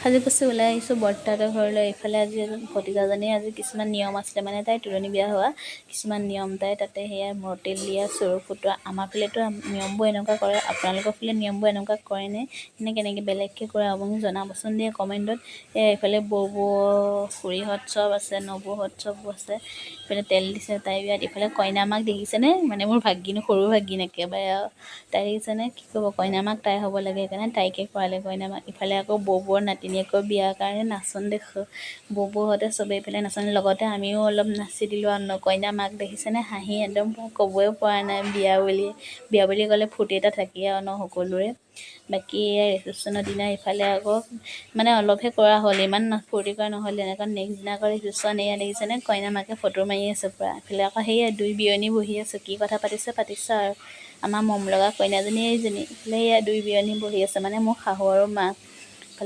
সাজি কাচি ওলাই আহিছোঁ বৰ্তাহঁতৰ ঘৰলৈ। এইফালে আজি এজন ভতিজাজনীৰ আজি কিছুমান নিয়ম আছিলে, মানে তাই তোলনি বিয়া হোৱা কিছুমান নিয়ম। তাই তাতে সেয়া মূৰত তেল দিয়া, চৰু ফুটোৱা। আমাৰ ফালেতো নিয়মবোৰ এনেকুৱা কৰে। আপোনালোকৰ ফালে নিয়মবোৰ এনেকুৱা কৰেনে নে কেনেকৈ বেলেগকৈ কৰে, আপুনি জনাবচোন দেই কমেণ্টত। এয়া এইফালে বৌ, খুৰীহঁত চব আছে, নবৌহঁত চব আছে। ইফালে তেল দিছে তাই বিয়াত। ইফালে কইনা মাক দেখিছেনে? মানে মোৰ ভাগিন, সৰু ভাগিন একেবাৰে আৰু। তাই দেখিছেনে কি ক'ব, কইনা মাক তাই হ'ব লাগে, সেইকাৰণে তাইকে কৰালে কইনা মাক। ইফালে আকৌ বৌৰ নাতিনীয়েকৰ বিয়াৰ কাৰণে নাচোন দেখোঁ। বৌহঁতে চবেই এইফালে নাচোন, লগতে আমিও অলপ নাচি দিলোঁ আৰু। কইনা মাক দেখিছেনে, হাঁহি একদম ক'বই পৰা নাই। বিয়া বুলি ক'লে ফূৰ্তি এটা থাকেই আৰু ন সকলোৰে। বাকী এয়া ৰিচেপশ্যনৰ দিনা ইফালে আকৌ মানে অলপহে কৰা হ'ল, ইমান ফূৰ্তি কৰা নহ'ল এনেকুৱা। নেক্সট দিনা আকৌ ৰিচেপশ্যন। এয়া দেখিছেনে, কইনা মাকে ফটো মাৰি আছে পূৰা। ইফালে আকৌ সেয়া দুই বিয়নী বহি আছোঁ, কি কথা পাতিছে পাতিছে আৰু। আমাৰ মৰম লগা কইনাজনী এইজনী। ইফালে এয়া দুই বিয়নী বহি আছে, মানে মোৰ শাহু আৰু মা।